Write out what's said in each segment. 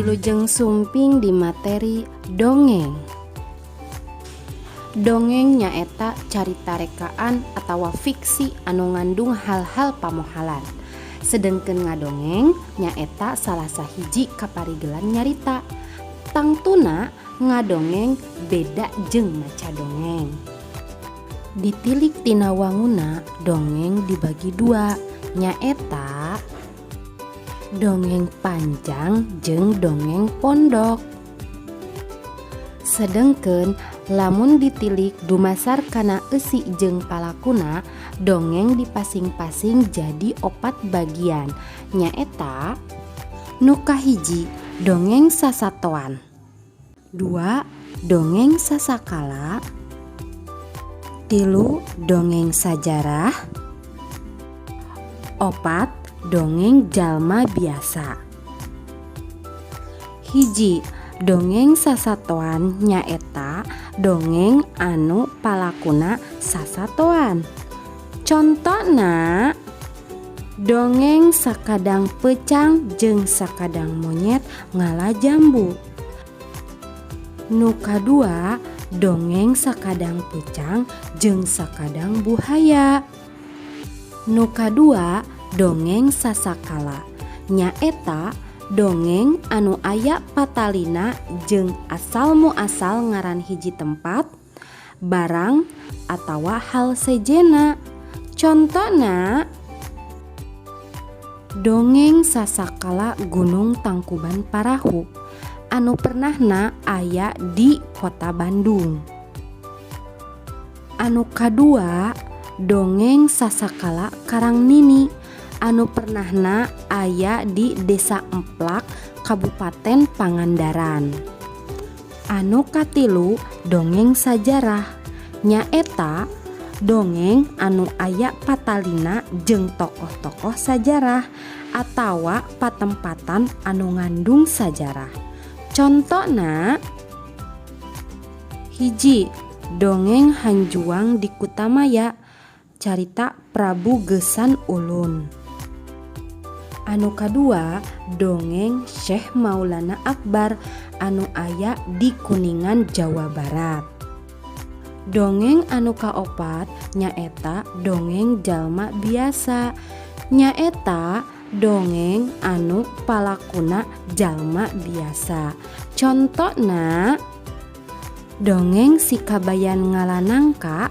Wilujeng sumping di materi dongeng. Dongeng nyaeta carita rekaan atawa fiksi anu ngandung hal-hal pamohalan. Sedengkeun ngadongeng nyaeta salah sahiji kaparigelan nyarita. Tangtuna ngadongeng beda jeung maca dongeng. Ditilik tina wanguna, dongeng dibagi dua, nyaeta dongeng panjang jeung dongeng pondok. Sedengkeun lamun ditilik dumasar kana eusi jeung palakuna, dongeng dipasing-pasing jadi opat bagian, nyaeta: nu kahiji, dongeng sasatoan, 2, dongeng sasakala, 3, dongeng sajarah, 4, dongeng jalma biasa. 1, dongeng sasatoan nyaeta dongeng anu palakuna sasatoan. Contona dongeng Sakadang Peucang jeung Sakadang Monyet Ngala Jambu. Nu kadua, dongeng Sakadang Peucang jeung Sakadang Buhaya. Nu kadua, dongeng sasakala nyaeta dongeng anu aya patalina jeung asal muasal ngaran hiji tempat, barang, atawa hal sejenna. Contona dongeng Sasakala Gunung Tangkuban Parahu anu pernahna aya di Kota Bandung. Anu kadua, dongeng Sasakala Karang Nini anu pernahna aya di Desa Emplak, Kabupaten Pangandaran. Anu katilu, dongeng sajarah nyaeta dongeng anu aya patalina jeung tokoh-tokoh sajarah atawa patempatan anu ngandung sajarah. Contona 1, dongeng Hanjuang di Kutamaya, carita Prabu Geusan Ulun. Anu kadua, dongeng Syekh Maulana Akbar anu aya di Kuningan, Jawa Barat. Dongeng anu kaopat nyaeta dongeng jalma biasa, nyaeta dongeng anu palakuna jalma biasa. Contona dongeng Si Kabayan Ngala Nangka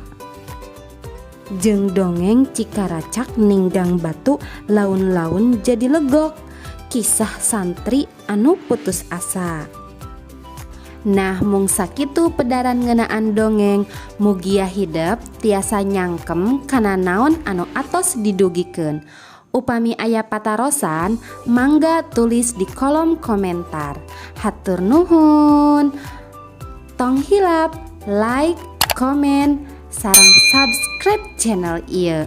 jeung dongeng Cikaracak Ninggang Batu Laun-laun Jadi Legok, kisah santri anu putus asa. Nah, mung sakitu pedaran ngeunaan dongeng. Mugia hidep tiasa nyangkem kana naon anu atos didugikeun. Upami aya patarosan, mangga tulis di kolom komentar. Hatur nuhun. Tong hilap like, komen, sareng subscribe channel ieu.